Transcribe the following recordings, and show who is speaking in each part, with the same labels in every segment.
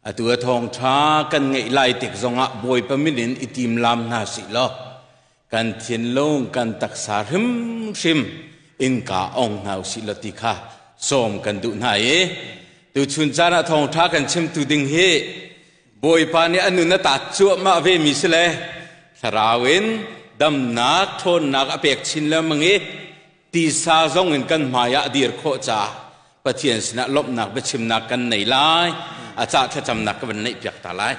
Speaker 1: Atu a thawngṭha kan ngeih lai tik zongah Bawipa min in i timlam hna sih law kan thinlung kan taksa hrimhrim innka ong hna usih law ti kha sawm kan duh hna i tuchun caan ah thawngṭha kan chimtu ding hi Bawipa nih a nun a taat cuahmah ve mi si le thlarau in damnak ṭhawnnak a pek chin lengmang i tisa zong in kan hmai ah dir khawh caah Pathian sinah lawmhnak biachimnak kan nei lai a cah thlacamnak ka van neih piak ta lai.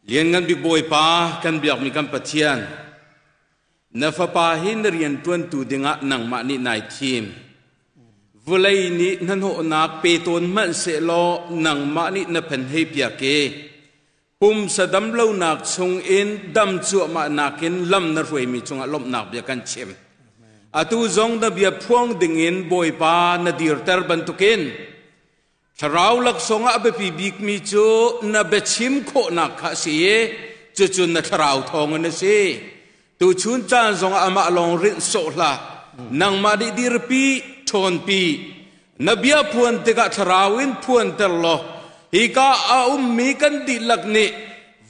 Speaker 1: Lianngan bik Bawipa kan biakmi kan Pathian na fapa hi na rian ṭuantu dingah nangmah nih nai thim. Vulei nih hnahnawhnak pe tawn hmanh sehlaw nangmah nih na phen hei piak i Pumsa damlonak chungin dam cuahmah nakin lam na hruaimi cungah lawmhnak bia kan chim. Atu zong na bia phuang dingin Bawipa na dirter bantukin thlarau laksawng ah a biapi bikmi cu na biachim khawhnak kha a si i cucu na thlarau thawngin a si. Tuchun caan zongah amah lawng rinh sawh hlah. Nangmah nih dirpi, ṭhawnpi. Na bia phuan tikah thlarau in phuanter law hika a ummi kan dihlak nih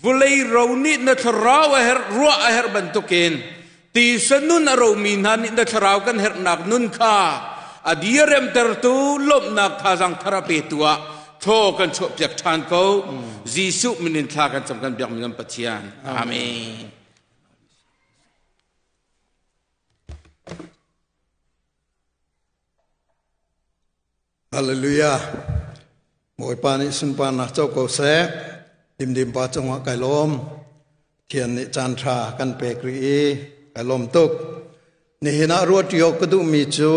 Speaker 1: vulei ro nih na thlarau a herh ruah a herh bantukin tisa nun a romi hna nih na thlarau kan herhnak nun kha a diaremtertu lawmhnak thazaang thar a petu ah thaw kan chuahpiak ṭhan ko. Jesuh min in thla kan cam kan biakmi kan Pathian. Amen.
Speaker 2: Hallelujah. Bawipa nih sunparnak co ko seh. Dimdim pa cungah kai lawm. Thian nih caan tha kan pek rih i kai lawm tuk. Nihin ah ruah ṭi awk ka duhmi cu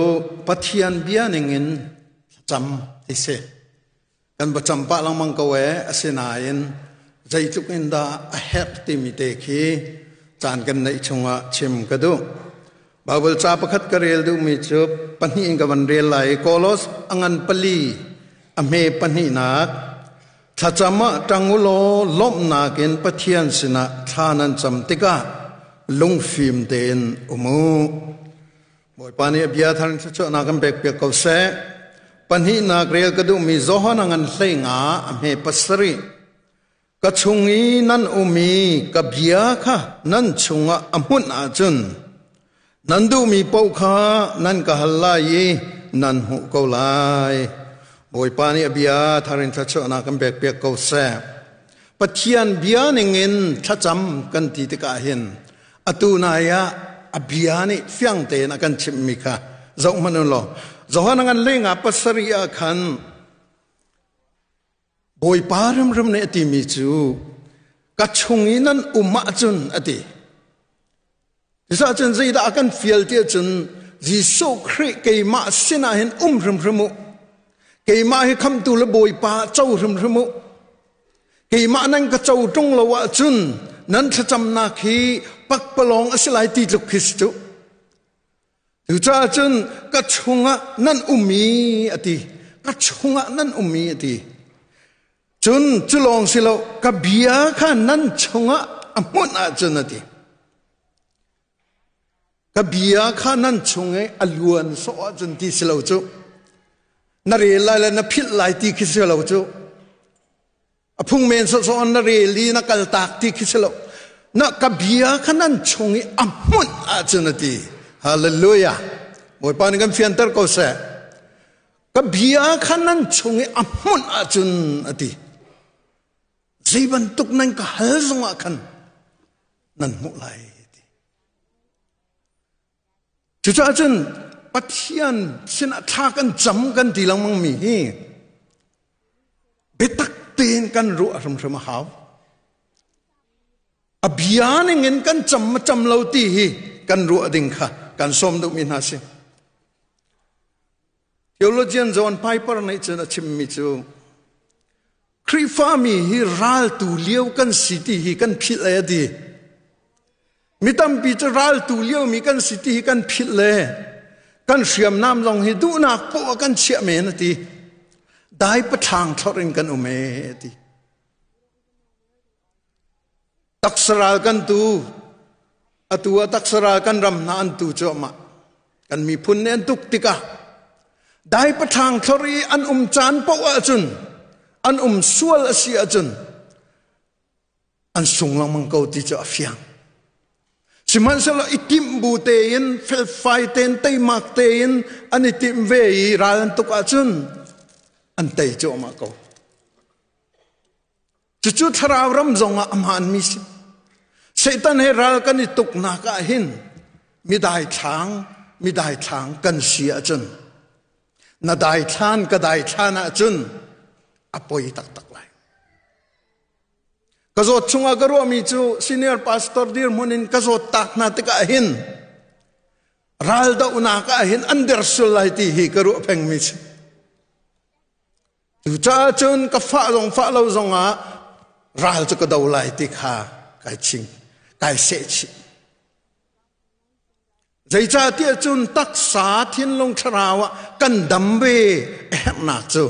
Speaker 2: Pathian bia ningin thlacam ti si. Kan va cam pah lengmang ko ee, asinain zeitluk in dah a herh timi te khi caan kan neih chungah chim ka duh. Bible ca pakhat ka rel duhmi cu pahnih in ka van rel lai i Kolos a ngan pali a hme pahnihnak thlacam ah ṭang u law lawmhnak in Pathian sinah thla nan cam tikah lungfim tein um u. Bawipa nih a bia thar in thluachuahnak kan pekpiak ko seh. Pahnihnak rel ka duhmi Johan a ngan hlei nga a hme pasarih. Ka chung i nan um i ka bia kha nan chungah a hmunh ahcun nan duhmi paoh kha nan ka hal lai i nan hmuh ko lai. Bawipa nih a bia thar in thluachuahnak kan pekpiak ko seh. Pathian bia ningin thlacam kan ti tikah hin atu nai ah a bia nih fiang tein a kan chimhmi kha zoh hmanh u law Johan ngan lengah pasarih ah khan Bawipa rimrim nih a timi cu ka chung i nan um ahcun a ti. Cucaah cun zeidah a kan fial ti ahcun Jesuh Khrih keimah sinah hin um hrimhrim u. Keimah hi khamtu le Bawipa co hrimhrim u. Keimah nan ka co ṭung lo ahcun nan thlacamnak hi pakpalawng a si lai ti tluk khi si cu. Cucaah cun ka chungah nan um i a ti. Ka chungah nan um i a ti. Cun cu lawng si lo ka bia kha nan chungah a hmunh ahcun a ti. Ka bia kha nan chung i a luan sawh ahcun ti si lo cu. Na rel lai le na philh lai ti khi si lo cu. A phung men sawsawh na rel i na kaltak ti khi si lo. Na ka bia kha nan chung i a hmunh ahcun a ti. Hallelujah. Bawipa nih kan fianter ko seh. Ka bia kha nan chung i a hmunh ahcun a ti. Zei bantuk nan ka hal zongah khan nan hmuh lai ti. Cucaah cun Pathian sinah thla kan cam kan ti lengmang mi hi biatak tein kan ruah hrimhrim a hau. A bia ningin kan cam ma cam lo ti hi kan ruah ding kha kan sawm duhmi hna si. Theologian John Piper nih cun a chimmi cu Khrihfami hi raltu lio kan si ti hi kan philh e a ti. Mi tampi cu raltu liomi kan si ti hi kan philh le kan hriamnam zong hi duhnak poah kan chiah men a ti. Dai pathlang thlorh in kan um e a ti. Taksa ral kan tu atu ah taksa ral kan ram hna an tu cuahmah. Kan miphun nih an tuk tikah dai pathlang thlor i an um caan paoh ahcun An um sual a si ahcun an sung lengmang ko ti cu a fiang. Sihmanhsehlaw i timh bu tein felfai tein teimak tein an i timh ve i ral an tuk ahcun an tei cuahmah ko. Cucu thlarau ram zongah a hmaanmi si. Satan he ral kan i tuknak ah hin midai thlang midai thlang kan si ahcun na daithlan ka daithlan ahcun a poi taktak lai. Ka zawt chungah ka ruahmi cu senior pastor dirhmun in ka zawt tak hna tikah hin raldohnak ah hin an der sul lai ti hi ka ruah pengmi si. Cucaah cun ka fah zong fah lo zongah ral cu ka do lai ti kha kai ching, kai seh chih. Zeicahtiah cun taksa thinlung thlarau ah kan dam ve a herhnak cu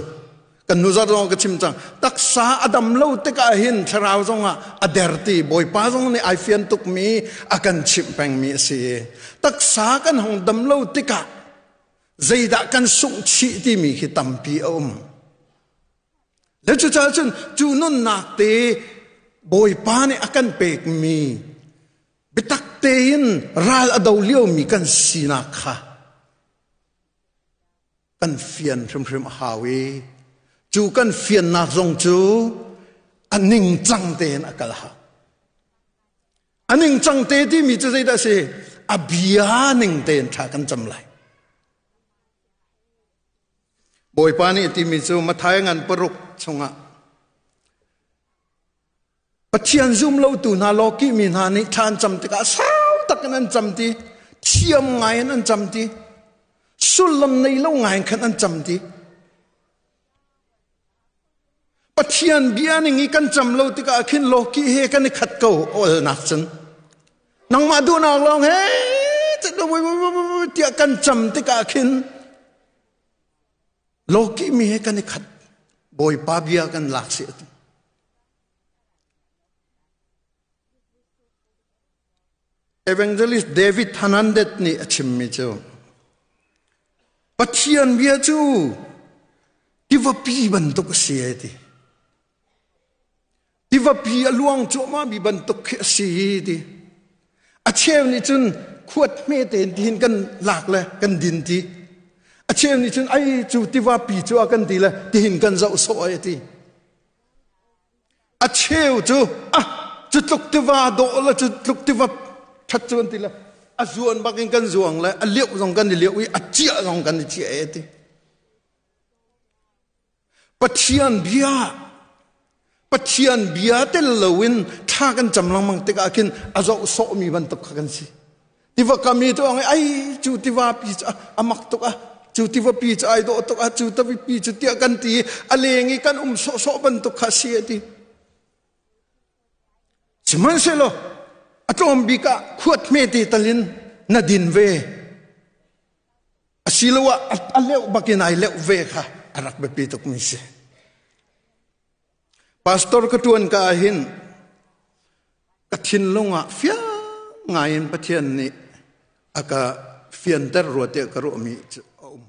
Speaker 2: kan nu zat zong ka chim cang. Taksa a dam lo tikah hin thlarau zongah a der ti Bawipa zong nih ai fian tukmi a kan chimh pengmi a si. Taksa kan hong dam lo tikah zeidah kan sungh chih timi khi tampi a um. Le cucaah cun cu nunnak te Bawipa nih a kan pekmi biatak tein ral a do liomi kan sinak kha kan fian hrimhrim a hau i cu kan fiannak zong cu a ningcang tein a kal hau. A ningcang te timi cu zeidah a si? A bia ning tein ṭha kan cam lai. Bawipa nih timi cu Matthai ngan paruk chungah Pathian zum lotu hna lawkih mi hna nih thla an cam tikah sau tak in an cam ti, thiam ngai in an cam ti, sullam nei lo ngai in khan an cam ti. Pathian bia ning i kan cam lo tikah khin lawkih he kan i khat ko olnak cun. Nangmah duhnak lawng he tiah kan cam tikah khin lawkih mi he kan i khat. Bawipa bia kan lak si atu. Evangelist David Hernandez nih a chimmi cu Pathian bia cu tivapi bantuk a si ai ti. Tivapi a luang cuahmah mi bantuk khi a si ti. A cheu nih cun khuat hme tein tihin kan lak le kan din ti. A cheu nih cun ai cu tivapi cu a kan ti le tihin kan zoh sawh ai ti. A cheu cu ah cu tluk tiva dawh le cu tluk tiva ṭhat cu an ti le a zuan bak in kan zuang le a liauh zong kan i liauh i a ciah zong kan i ciah e ti. Pathian bia Pathian bia tel loin thla kan cam lengmang tikah khin a zoh sawhmi bantuk kha kan si. Tiva kam i tu ang ai cu tiva pi cu a mak tuk a cu tiva pi cu ai dawh tuk a cu tiva pi cu tiah kan ti a leng i kan um sawhsawh bantuk kha si a ti. Sihmanhsehlaw a tlawm bik ah khuat hme te talin na din ve asiloah a leuh bakin ai leuh ve kha a rak biapi tuk mi si. Pastor ka ṭuan ka ah hin ka thinlung ah fiang ngai in Pathian nih a ka fianter rua tiah ka ruahmi cu a um.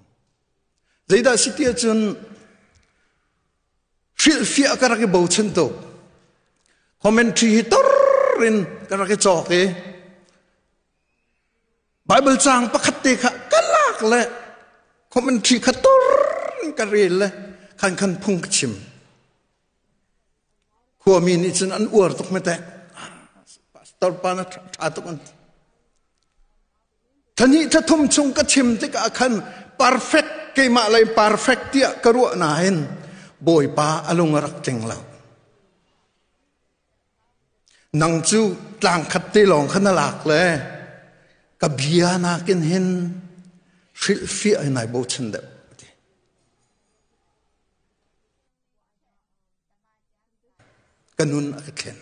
Speaker 2: Zeidah si ti ahcun hrilhfiah ka rak i bochan tuk. Commentary hi tor in ka rak i cawk i Bible caang pakhat te kha ka lak le commentary kha tor in ka rel le khan khan phung ka chim. Khuami nih cun an uar tuk mete. Pastor pa na ṭha tuk an ti. Thani thathum chung ka chim tikah khan perfect keimah lei perfect tiah ka ruah nain Bawipa a lung a rak tling lo. Nang cu tlang khat te lawng kha na lak le ka bia nakin hin hrilhfiah in ai bochan deuh. Ka nun a ka thlen.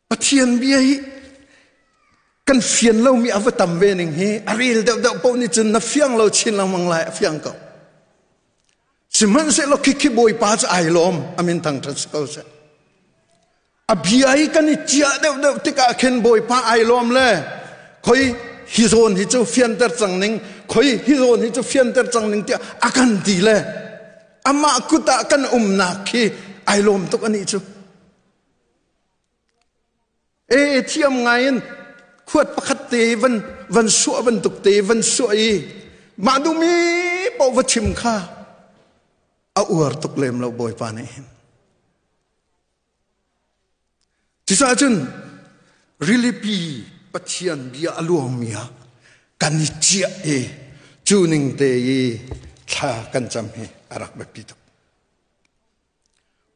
Speaker 2: Pathian bia hi kan fian lomi a va tam ve ning hi a rel deuhdeuh paoh nih cun na fiang lo chin lengmang lai a fiang ko. Sihmanhsehlaw khikhi Bawipa cu ai lawm amin thangṭhat si ko seh. A bia hi kan i ciah deuhdeuh tikah khin Bawipa ai lawm le khoi hi zawn hi cu fianter cang ning, khoi hi zawn hi cu fianter cang ning tiah a kan ti le amah kut ah kan umnak khi ai lawm tuk anih cu. E thiam ngai in khuat pakhat te van van suah bantuk te van suah i mah duhmi paoh va chim kha a uar tuk lem lo Bawipa nih hin. Cucaah cun rilipi Pathian bia a luangmi ah kan i ciah i cu ning te i thla kan cam hi a rak biapi tuk.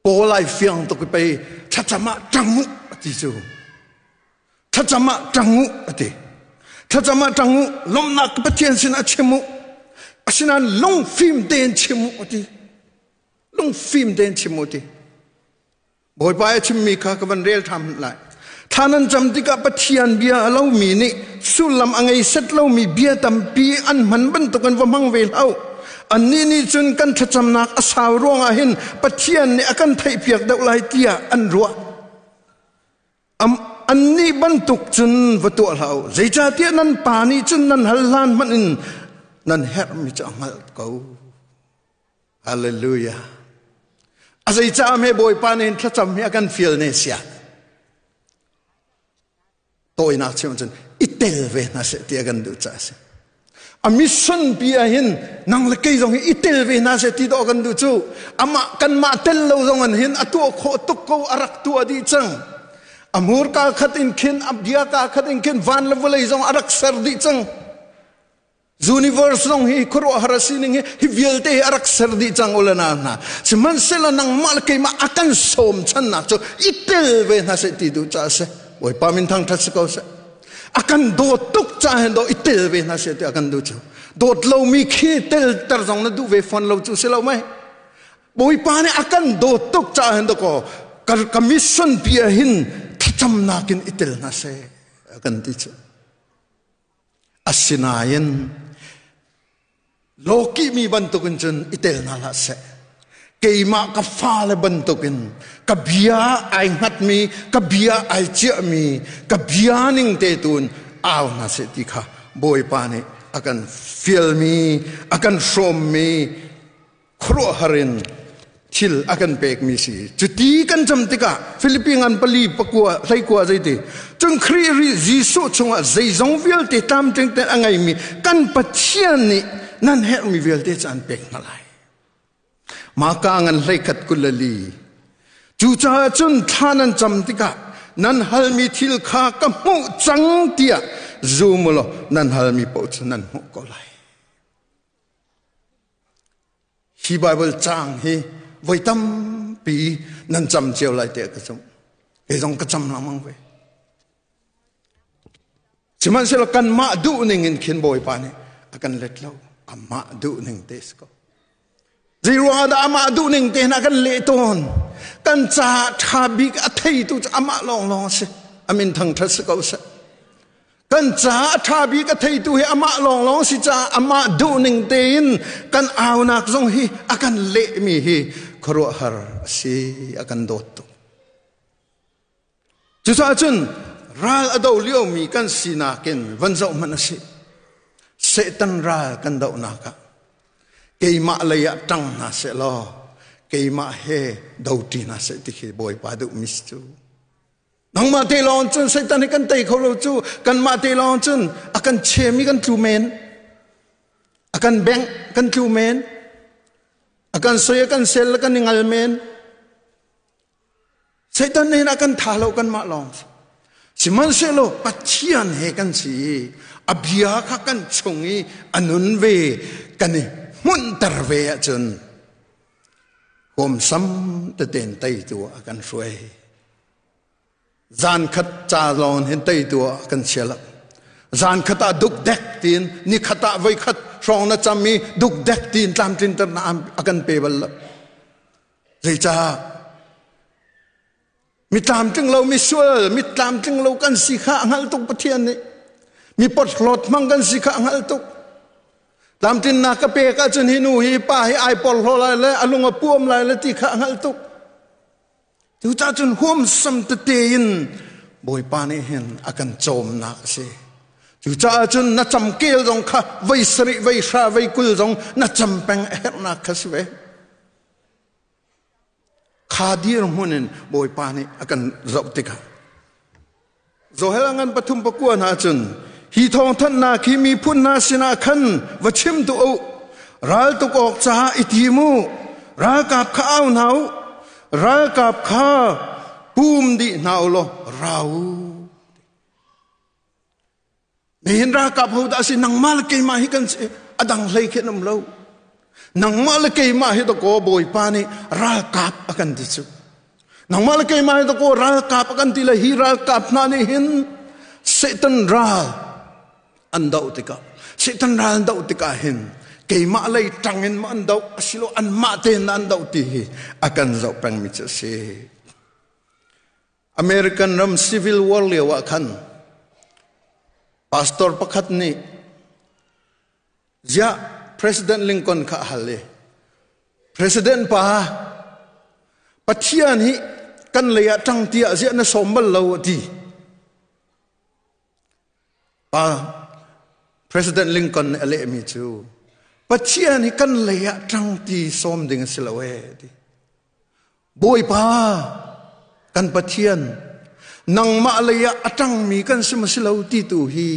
Speaker 2: Paul ai fiang tuk i pei thlacam ah ṭang u a ti cu. Thlacam ah ṭang u a ti. Thlacam ah ṭang u, lawmhnak Pathian sinah chim u. Asinain lungfim tein chim u a ti. Lungfim tein chim u ti. Bawipa a chimmi kha ka van rel ṭhan lai. Thla nan cam tikah Pathian bia a lomi nih sullam a ngei set lomi bia tampi an hman bantuk in va hmang ve hlah u. Annih nih cun kan thlacamnak a sau ruangah hin Pathian nih a kan theihpiak deuh lai tiah an ruah. Annih bantuk cun va tuah hlah u. Zeicahtiah nan pa nih cun nan hal hlan hmanh in nan herhmi cu a hngalh ko. Hallelujah. A zeicah me Bawipa nih thlacam hi a kan fial ne sia. Tawinak chim cun i tel ve hna seh ti a kan duh caah si. A mission pi ah hin nang le kei zong hi i tel ve hna seh ti dawh kan duh cu. Amah kanmah tel lo zong an hin a tuah khawh tuk ko a rak tuah dih cang. A hmurka khat in khin a bia ka khat in khin van le vawlei zong a rak ser dih cang. Universe zong hi khuaruahhar a sining hi hi vialte hi a rak ser dih cang ule na hna. Sihmanhsehlaw nangmah le keimah a kan sawm channak cu i tel ve hna seh ti duh caah a si. Bawipa min thangṭhat si ko seh. A kan dawt tuk caah hin daw i tel ve hna seh ti a kan duh cu. Dawt lomi khi telter zong na duh ve fawn lo cu si lo mei. Bawipa nih a kan dawt tuk caah hin dawkaw ka mission pi ah hin thlacamnak in i tel hna seh a kan ti cu. Asinain lawkihmi bantukin cun i tel hna hlah seh. Keimah ka fale bantukin ka bia ai hngatmi, ka bia ai ciahmi, ka bia ning te tun au hna seh ti kha Bawipa nih a kan fialmi, a kan hrawmmi khuaruahhar in thil a kan pekmi si. Cuti kan cam tikah Filipi ngan pali pakua hleikua zeiti cun Khrih ri Jesuh chungah zeizong vialte tlamtling tein a ngeimi kan Pathian nih nan herhmi vialte cu an pek hna lai. Maka ngan hleikhat 24. Cucaah cun thla nan cam tikah nan halmi thil kha ka hmuh cang tiah zum u law nan halmi paoh cu nan hmuh ko lai. Hi Baibal caang hi voi tampi nan cam cio lai tiah ka zumh. Kei zong ka cam lengmang ve. Sihmanhsehlaw kanmah duh ning in khin Bawipa nih a kan let lo. Amah duh ning te si ko. Zei ruangah dah amah duh ning te hin a kan leh tawn? Kan caah ṭha bik a theitu cu amah lawnglawng a si. A min thangṭhat si ko seh. Kan caah a ṭha bik a theitu hi amah lawnglawng si caah amah duhning tein kan aunak zong hi a kan lehmi hi khuaruahhar a si, a kan dawt tuk. Cucaah cun ral a do liomi kan sinak in van zoh hmanh a si. Satan ral kan dohnak ah keimah lei ah ṭang hna seh law keimah he doṭi hna seh ti khi Bawipa duhmi si cu. Nangmah te lawng cun Satan hi kan tei kho lo cu kanmah te lawng cun a kan chem i kan tlu men. A kan bengh kan tlu men. A kan soi a kan sel kan i ngal men. Satan nih a kan tha lo kanmah lawng. Sihmanhsehlaw Pathian he kan si i a bia kha kan chung i a nun ve kan i hmunhter ve ahcun huamsam teten teitu a kan hruai. Zan khat ca lawng hin teitu ah kan chia lo. Zan khat ah dukdek tiin ni khat ah voi khat hrawng na cam i dukdek tiin tlamtlinter na a kan pe bal lo. Zeicah? Mi tlamtling lo, mi sual, mi tlamtling lo kan si kha a hngalh tuk Pathian nih. Mi porhlawt hmang kan si kha a hngalh tuk. Tlamtlinnak ka pek ahcun hi nu hi pa hi ai porhlaw lai le a lung a puam lai le ti kha a hngalh tuk. Cucaah cun huamsam tete in Bawipa nih hin a kan cawmnak a si. Cucaah cun na camkel zong kha vei sarih, vei hra, vei 20 zong na cam peng a herhnak kha si ve. Kha dirhmun in Bawipa nih a kan zoh tikah Joel a ngan pathum pakua hna cun hi thawngthanhnak hi miphun hna sinah khan va chim tuah u. Raltuk awk caah i tim u. Ralkap kha au hna u. Ralkap kha pum dih hna u law ra u. Nihin ralkap ho dah si nangmah le keimah hi kan si a dang hlei khi an um lo. Nangmah le keimah hi dakaw Bawipa nih ralkap a kan ti cu. Nangmah le keimah hi dakaw ralkap a kan ti le hi ralkap hna nih hin Satan ral an doh tikah Satan ral an doh tikah hin keimah lei ṭang in ma an doh asilo anmah tein an doh ti hi a kan zoh pengmi cu a si. American ram Civil War lio ah khan pastor pakhat nih ziah President Lincoln kha a hal i President pa Pathian hi kan lei ah ṭang tiah ziah na sawm bal lo a ti. Pa President Lincoln nih a lehmi cu Pathian hi kan lei ah ṭang ti sawm ding a si lo ee ti. Bawipa kan Pathian nangmah lei ah a ṭangmi kan si maw si lo ti tu hi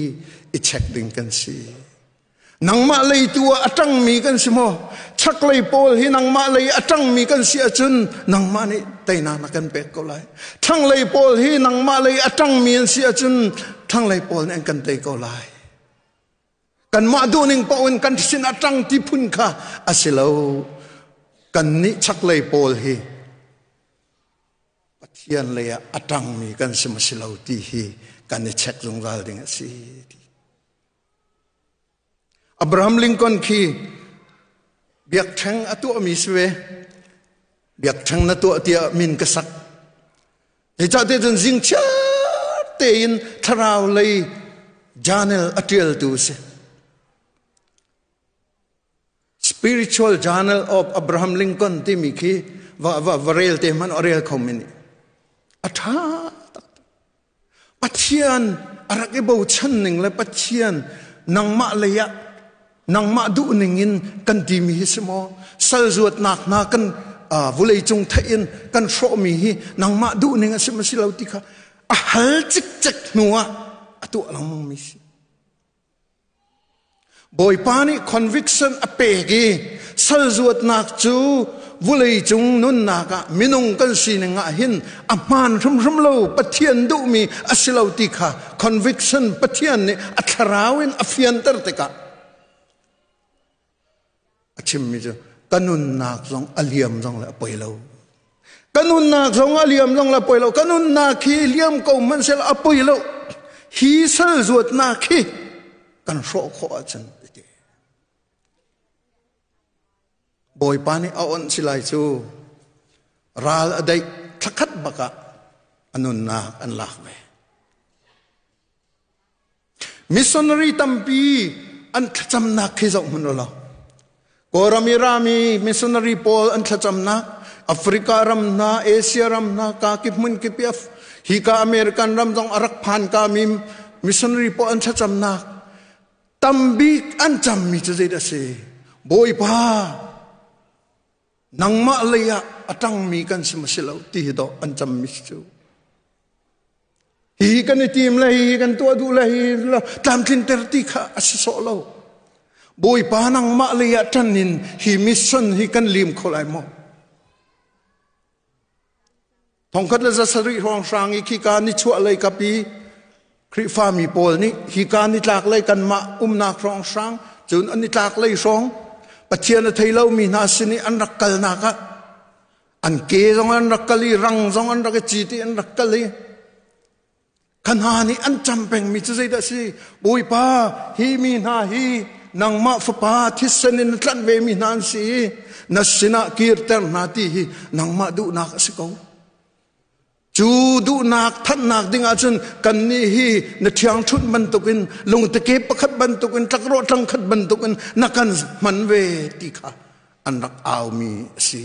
Speaker 2: i check ding kan si. Nangmah lei tu ah a ṭangmi kan si maw? Chaklei pawl hi nangmah lei a ṭangmi kan si ahcun nangmah nih teinak na kan pek ko lai. Thlanglei pawl hi nangmah lei a ṭangmi an si ahcun thlanglei pawl nih an kan tei ko lai. Kanmah duhning paoh in kan sin a ṭang ti phun kha a si lo. Kannih chaklei pawl hi Pathian lei ah a ṭangmi kan si maw si lo ti hi kan i check zungzal ding a si. Abraham Lincoln khi biakṭheng a tuahmi si ve. Biakṭheng na tuah tiah min ka sak. Zeicahtiah cun zing chiar tein thlarau lei journal a ṭialtu a si. Spiritual Journal of Abraham Lincoln timi khi va, va, va rel te hmanh a rel kho mi nih. A ṭha taktak. Pathian a rak i bochan ning le Pathian nangmah lei ah nangmah duh ning in kan timi hi si maw sal zuatnak hna kan vulei cung theih in kan hrawhmi hi nangmah duh ning a si ma si lo ti kha a hal cikcek hnu ah a tuah lengmang mi si. Bawipa nih conviction a pek i salzuatnak cu vuleicung nunnak ah minung kan sining ah hin a hmaan hrimhrim lo Pathian duhmi a si lo ti kha conviction Pathian nih a thlarau in a fianter tikah a chimmi cu ka nunnak zong a liam zong le a poi lo ka nunnak zong a liam zong le a poi lo ka nunnak hi liam ko hmanhsehlaw a poi lo hi sal zuatnak hi kan hrawh khawh ahcun ti Bawipa nih a onh si lai cu ral a daih thlakhat bak ah a nunnak an lak ve Missionary tampi an thlacamnak khi zoh hmanh law. Kawlram i rami missionary pawl an thlacamnak Africa ram hna, Asia ram hna, ka kip hmun kip i hi ka American ram zong a rak phan ka mi missionary pawl an thlacamnak tambik an cammi cu zeidah a si? Bawipa nangmah lei ah a ṭangmi kan si maw si lo ti hi dawh an cammi si cu. Hi kan i tim le hi kan tuah duh le hi tlamtlinter ti kha a si sawh lo. Bawipa nangmah lei ah ṭan in hi mission hi kan lim kho lai maw? Thongkhat le 700 hrawnghrang i khika nichuah lei kap i Khrihfami pawl nih hika nitlak lei kanmah umnak hrawnghrang cun an nitlak lei hrawng Pathian a thei lomi hna sin i an rak kalnak ah an ke zong an rak kal i rang zong an rak i cit i an rak kal i kha hna nih an cam pengmi cu zeidah a si Bawipa hi mi hna hi nangmah fapa thisen in na tlanh ve mi hna an si i na sinah kirter hna ti hi nangmah duhnak a si ko cu duhnak thanhnak ding ahcun kannih hi na ṭhiangṭhunh bantukin lungteke pakhat bantukin tlakrawh tlangkhat bantukin na kan hman ve ti kha an rak aumi a si.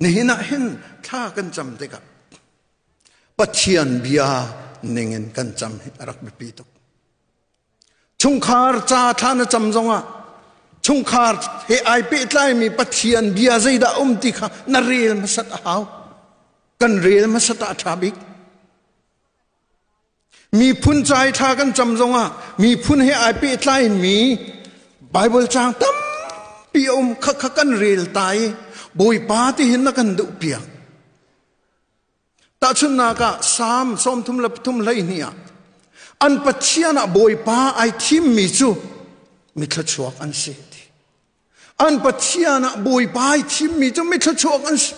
Speaker 2: Nihin ah hin thla kan cam tikah Pathian bia ningin kan cam hi a rak biapi tuk. Chungkhar ca thla na cam zongah chungkhar he ai pehtlaimi Pathian bia zeidah um ti kha na rel hmasat a hau. Kan rel hmasat ah a ṭha bik. Miphun ca i thla kan cam zongah miphun he ai pehtlaimi Bible caang tampi a um kha kha kan rel ta i Bawipa ti hin na kan duh piak. Tahchunhnak ah Salm 33 12 ah an Pathian ah Bawipa ai thimmi cu mithluachuak an si ti. An Pathian ah Bawipa ai thimmi cu mithluachuak an si.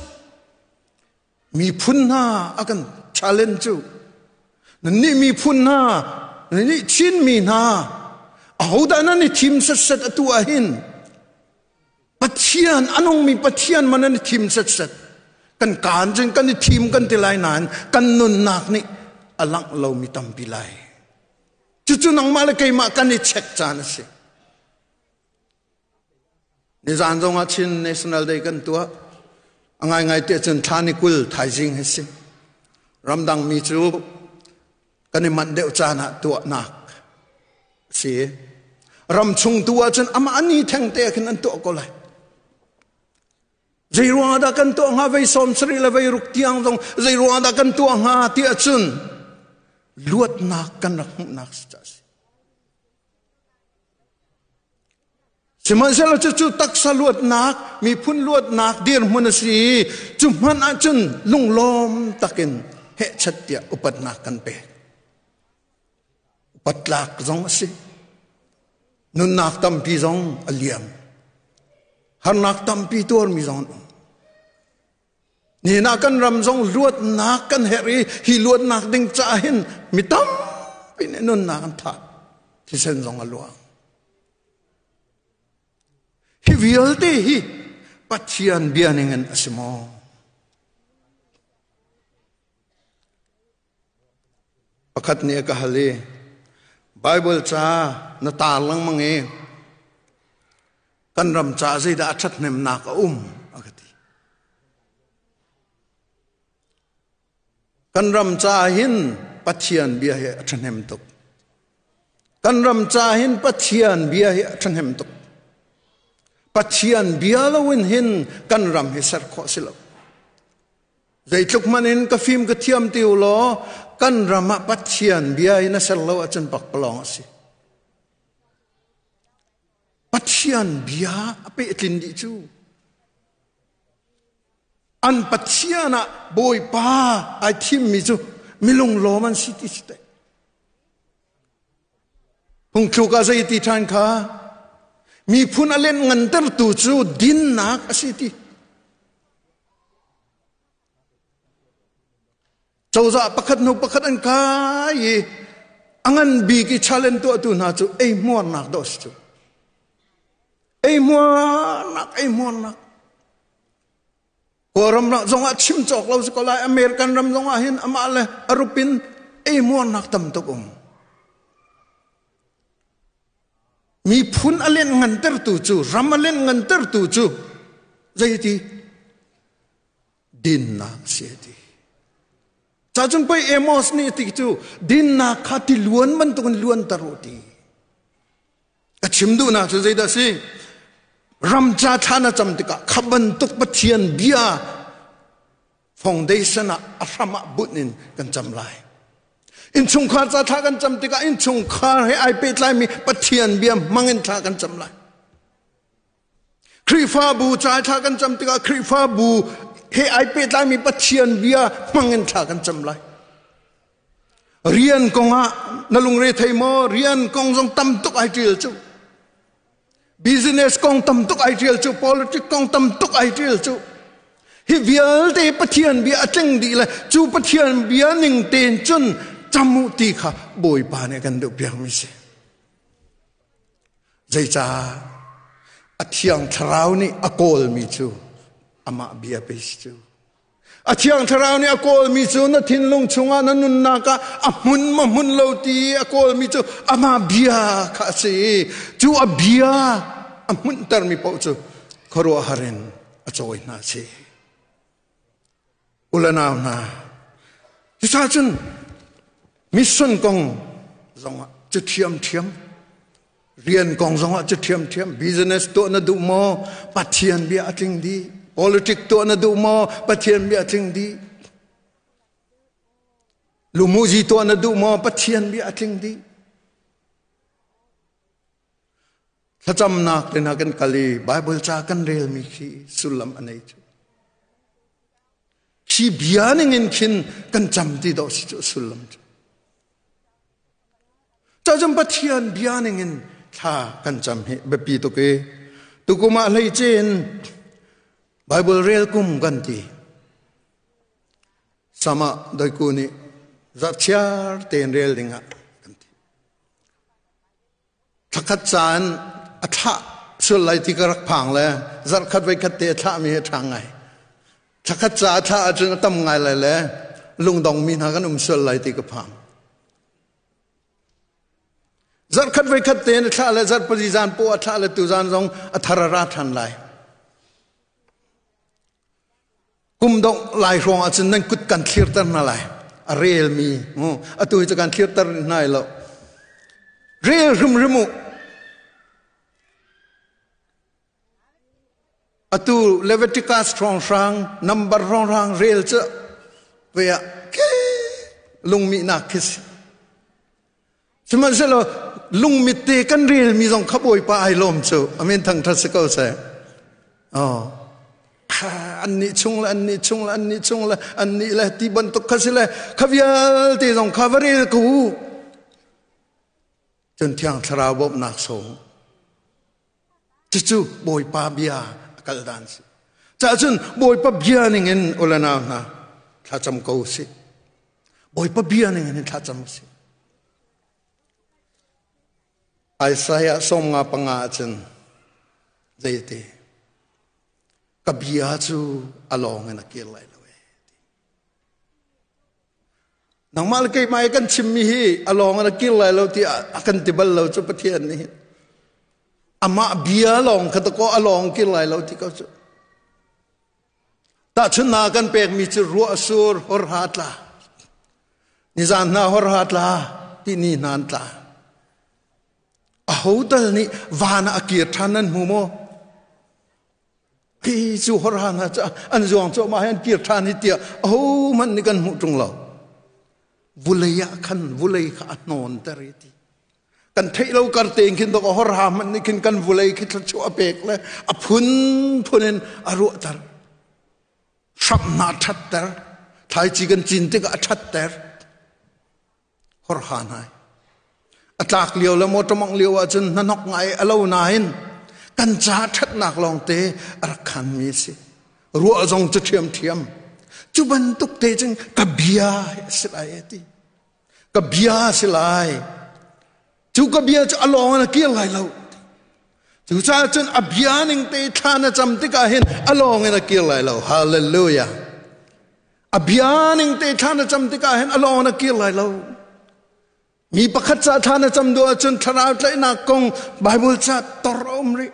Speaker 2: Miphun hna a kan challenge cu nannih miphun hna nannih Chinmi hna ahodah nan i thim setset atu ah hin Pathian a nungmi Pathian man an i thim setset kan kaan cun kan i thim kan ti lai nain kan nunnak nih a langh lomi tampi lai cucu nangmah le keimah kan i check caan a si Nizaan zongah Chin National Day kan tuah. A ngaingai tiah cun thla ni 20 thaizing hi si. Ramdang mi cu kan i manh deuh caan ah tuahnak a si. Ram chung tu ahcun amah ni theng te khin an tuah ko lai. Zei ruangah dah kan tuah hnga vei 70 le vei ruk tiang zong zei ruangah dah kan tuah hnga ti ahcun luatnak kan rak hmuhnak si ca si. Sihmanhsehlaw cucu taksa luatnak, miphun luatnak dirhmun a si i cu hmanh ahcun lunglawm takin hehchat tiah upatnak kan pek. Upat tlak zong a si. Nunnak tampi zong a liam. Harnak tampi tuarmi zong an um. Nihin ah kan ram zong luatnak kan herh i hi luatnak ding caah hin mi tampi nih nunnak an thah. Thisen zong a luang. Hi vialte hi Pathian bia ning in a si maw? Pakhat nih a ka hal i Bible ca na tar lengmang i kan ram caah zeidah a ṭhathnemnak a um a ka ti. Kan ram caah hin Pathian bia hi a ṭhahnem tuk. Kan ram caah hin Pathian bia hi a ṭhahnem tuk. Pathian bia loin hin kan ram hi ser khawh si lo. Zeitluk hmanh in ka fim ka thiam ti u law kan ram ah Pathian bia in a ser lo ahcun pakpalawng a si. Pathian bia a pehtlin dih cu. An Pathian ah Bawipa ai thimmi cu milunglawm an si ti si teh. Phungthluk ah zei ti ṭhan kha miphun a len ngantertu cu dinnak a si ti. Cozah pakhat hnu pakhat an kai i a ngan bik i challenge tuahtu hna cu eihmuarnak dawh si cu. Eihmuarnak, eihmuarnak. Kawlram zongah chim cawk lo si ko lai. American ram zongah hin amah le a rup in eihmuarnak tam tuk um. Miphun a len ngantertu cu, ram a len ngantertu cu zeiti dinnak si a ti. Cacun pei Amos nih a ti cu dinnak kha ti luan bantukin luanter u ti. A chim duhnak cu zeidah si? Ramca thla na cam tikah kha bantuk Pathian bia foundation ah a hram ah bunh in kan cam lai. Innchungkhar ca thla kan cam tikah innchungkhar he ai pehtlaimi Pathian bia hmang in thla kan cam lai. Khrihfabu ca thla kan cam tikah Khrihfabu he ai pehtlaimi Pathian bia hmang in thla kan cam lai. Rian kong ah na lungre thei maw? Rian kong zong tam tuk ai ṭial cu. Business kong tam tuk ai ṭial cu. Politics kong tam tuk ai ṭial cu. Hi vialte Pathian bia a tling dih le cu Pathian bia ning tein cun cam u ti kha Bawipa nih a kan duh piakmi si. Zeicah a thiang thlarau nih a kawlmi cu amah bia pei si cu. A thiang thlarau nih a kawlmi cu na thinlung chungah na nunnak ah a hmun ma hmun lo ti a kawlmi cu amah bia kha a si i cu a bia a hmunhtermi paoh cu khuaruahhar in a cawi hna si. U le nau hna, cucaah cun. Mission kong zongah cu ṭhiamṭhiam. Rian kong zongah cu ṭhiamṭhiam. Business tuah na duh maw? Pathian bia a tling dih. Politic tuah na duh maw? Pathian bia a tling dih. Lumuzi tuah na duh maw? Pathian bia a tling dih. Thlacamnak te hna kan kal i Bible ca kan relmi khi sullam a nei cu. Khi bia ningin khin kan cam ti dawh si cu sullam cu. Cacun Pathian bia ningin thla kan cam hi biapi tuk i tukum ah hleice in Bible rel kum kan ti. Sama doiku nih zarhchiar tein rel dingah kan ti. Thlakhat caan a thlah sual lai ti ka rak phang le zarhkhat voikhat te a thlahmi hi a ṭha ngai. Thlakhat ca a thlah ahcun a tam ngai lai le lungdong mi hna kan um sual lai ti ka phang. Zarhkhat voikhat te a thlah le zarhpali zan poah a thlah le tu zan zong a thar a ra ṭhan lai. Kum dongh lai hrawng ahcun nan kut kan thlirter hna lai. A relmi, atu hi cu kan thlirter hna lo. Rel hrimhrim u. Atu Leviticus hrawnghrang, number hrawnghrang rel cu ve ah ke lungmihnak khi si. Sihmanhsehlaw lungmit te kan relmi zong kha Bawipa ai lawm cu. Amen thangthat si ko seh. Oh. An nih chung le an nih chung le an nih chung le an nih le ti bantuk kha si le kha vialte zong kha va rel ko u. Cun Thiang Thlarau bawmhnak sawm. Cucu Bawipa bia a kal dan si. Cahcun Bawipa bia ningin ulanau hna thlacam ko sih. Bawipa bia ning in thlacam a si. Isaiah 55 ahcun zeiti ka bia cu a lawng in a kir lai lo ee. Nangmah le keimah i kan chimmi hi a lawng in a kir lai lo ti a kan ti bal lo cu Pathian nih. Amah bia lawng kha ta a lawng kir lai lo ti ko cu. Tahchunhnak kan pekmi cu ruah sur horha tla. Nizan hna horha tla ti ni hna an tla. Aho tal nih van ah a kir ṭhan nan hmu maw? Hi cu horha hna cu an zuang cuahmah hi an kir ṭhan hi tiah aho hmanh nih kan hmuh ṭung lo. Vulei ah khan vulei kha a hnawnter i ti. Kan theih lo kar tein khin dok a horha hmanh nih khin kan vulei khi thluachuah a pek le a phunphun in a ruahter. Hramh hna ṭhatter. Thlaici kan cin tikah a ṭhatter. Horha hna. A tlak lio le motor mongh lio ahcun hnahnok ngai a lo nain kan ca ṭhatnak lawngte a rak khanmi a si. Ruah zong cu ṭhiamṭhiam. Cu bantuk te cun ka bia a si lai a ti. Ka bia a si lai. Cu ka bia cu a lawng in a kir lai lo. Cucaah cun a bia ning te thla na cam tikah hin a lawng in a kir lai lo. Hallelujah. A bia ning te thla na cam tikah hin a lawng in a kir lai lo. Mi pakhat ca thla na cam duh ahcun thlarau tlaihnak kong Bible ca tor a um rih.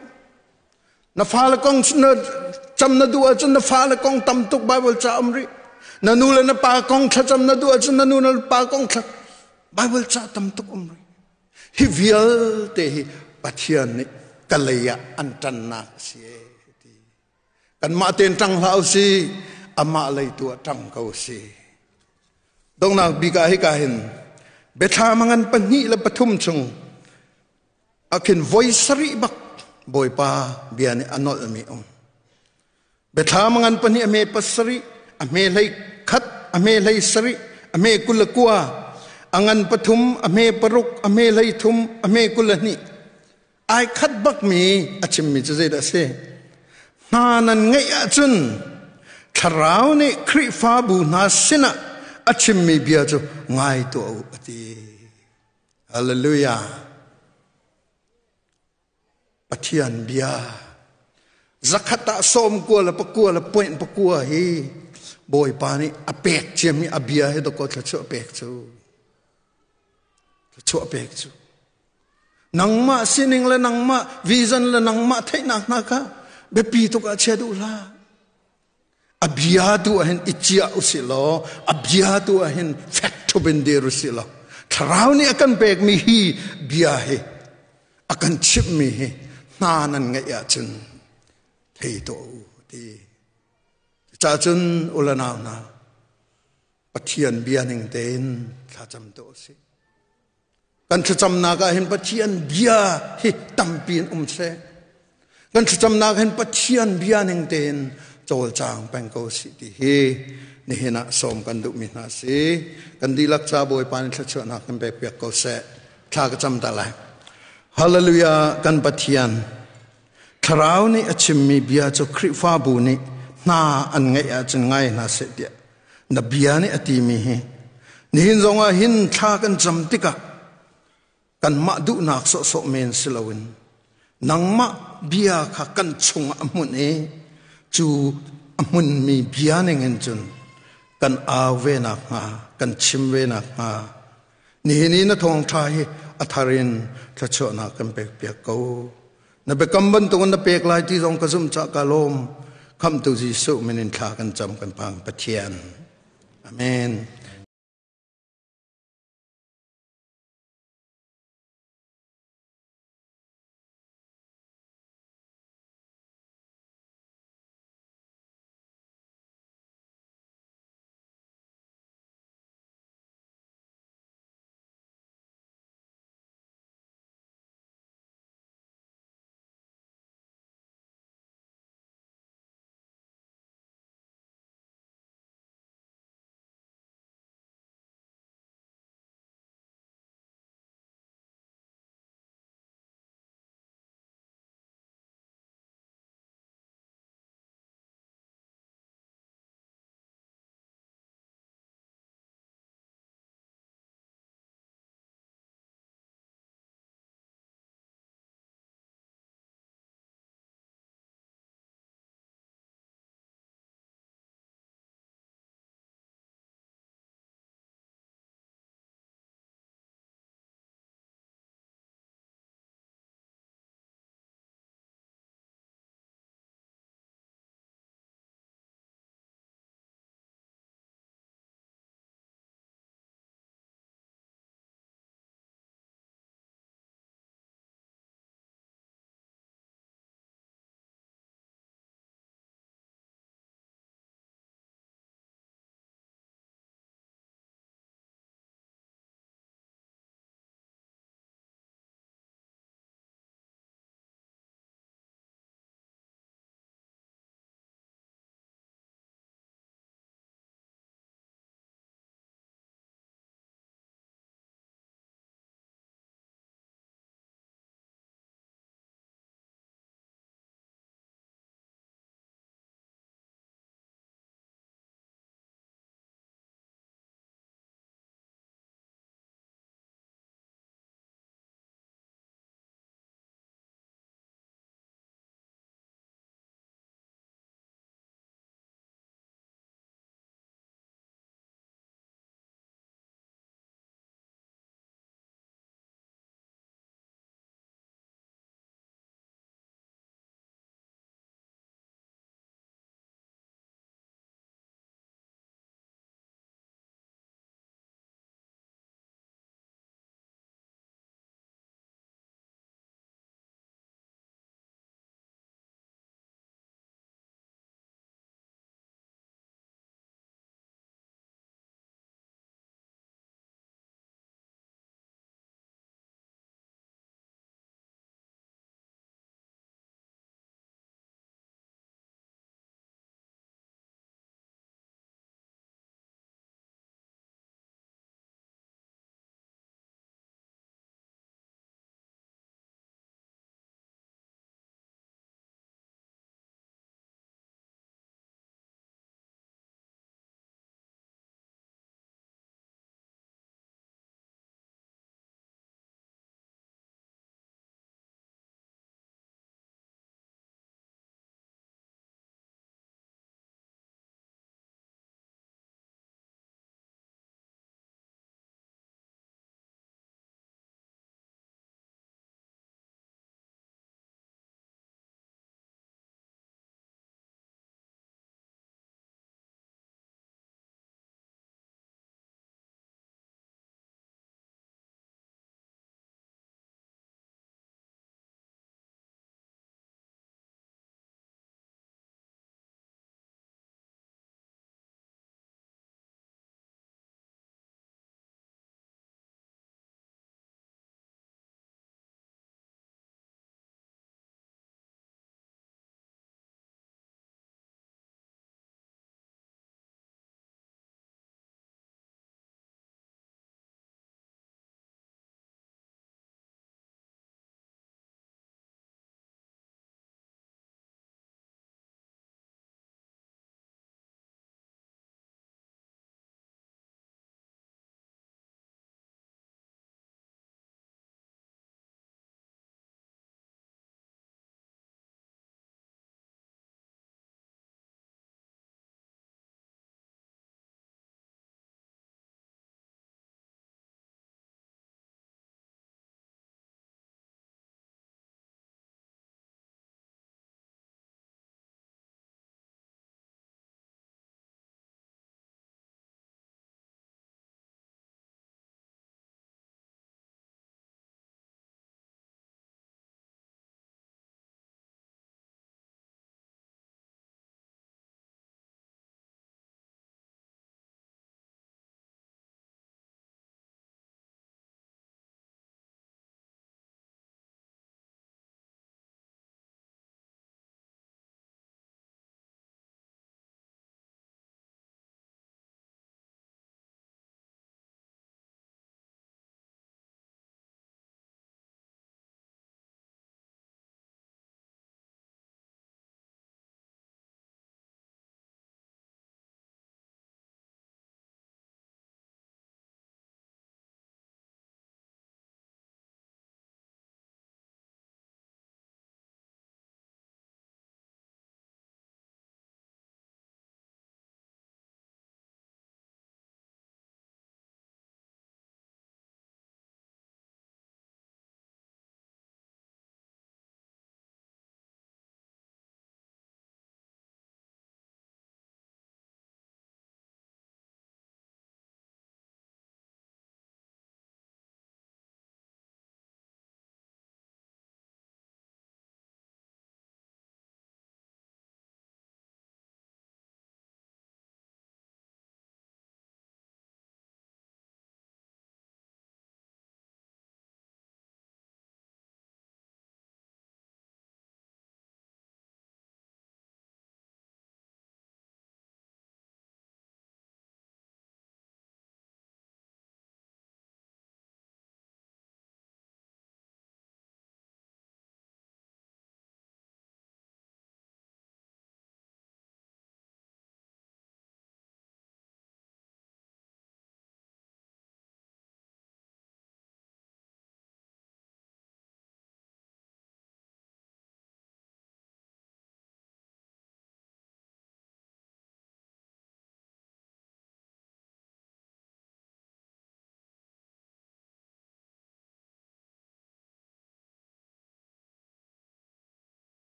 Speaker 2: Na fale kong na cam na duh ahcun na fale kong tam tuk Bible ca um rih. Na nu le na pa kong thlacam na duh ahcun na nu na pa kong thla Bible ca tam tuk um rih. Hi vialte hi Pathian nih ka lei ah an ṭannak a si ee ti. Kanmah tein ṭang hlah usih, amah lei tu ah ṭang ko usih. Donghnak bik ah hika hin biathlam a ngan 2 le 3 chung ah khin voi sarih bak Bawipa bia nih a nolhmi um. Biathlam a ngan 2 a hme 7, a hme 11, a hme 17, a hme 29, a ngan 3, a hme 6, a hme 33, a hme 22. Ai khat bakmi a chimmi cu zeidah a si? Hna nan ngeih ahcun Thlarau nih Khrihfabu hna sinah a chimmi bia cu ngai tuah u a ti. Hallelujah. Pathian bia zakhat ah 90 le 9 le point 9 hi Bawipa nih a pek ciami a bia hi dakaw thluachuah pek cu. Thluachuah pek cu. Nangmah sining le nangmah vision le nangmah theihnak hna kha biapi tuk ah chia duh hlah. A bia tu ah hin i ciah usih law a bia tu ah hin fek ṭhup in dir usih law. Thlarau nih a kan pekmi hi bia hi a kan chimhmi hi hna nan ngeih ahcun thei tuah u ti. Cucaah cun ulanau hna, Pathian bia ning tein thlacam tuah usih. Kan thlacamnak ah hin Pathian bia hi tampi in um seh. Kan thlacamnak hin Pathian bia ning tein cawlcang peng ko sih ti hi nihin ah sawm kan duhmi hna si. Kan dihlak ca Bawipa nih thluachuahnak kan pek piak ko seh. Thla ka cam ta lai. Hallelujah kan Pathian Thlarau nih a chimmi bia cu Khrihfabu nih hna an ngeih ahcun ngai hna seh tiah na bia nih a timi hi nihin zongah hin thla kan cam tikah kanmah duhnak sawhsawh men si loin nangmah bia kha kan chungah a hmun i cu a hmunmi bia ningin cun kan au ve nakhnga kan chim ve nakhnga nihin i na thawngṭha hi a thar in thluachuahnak kan pekpiak ko. Na biakam bantukin na pek lai ti zong ka zumh cah ka lawm. Khamhtu Jesuh min in thla kan cam kan pang Pathian. Amen.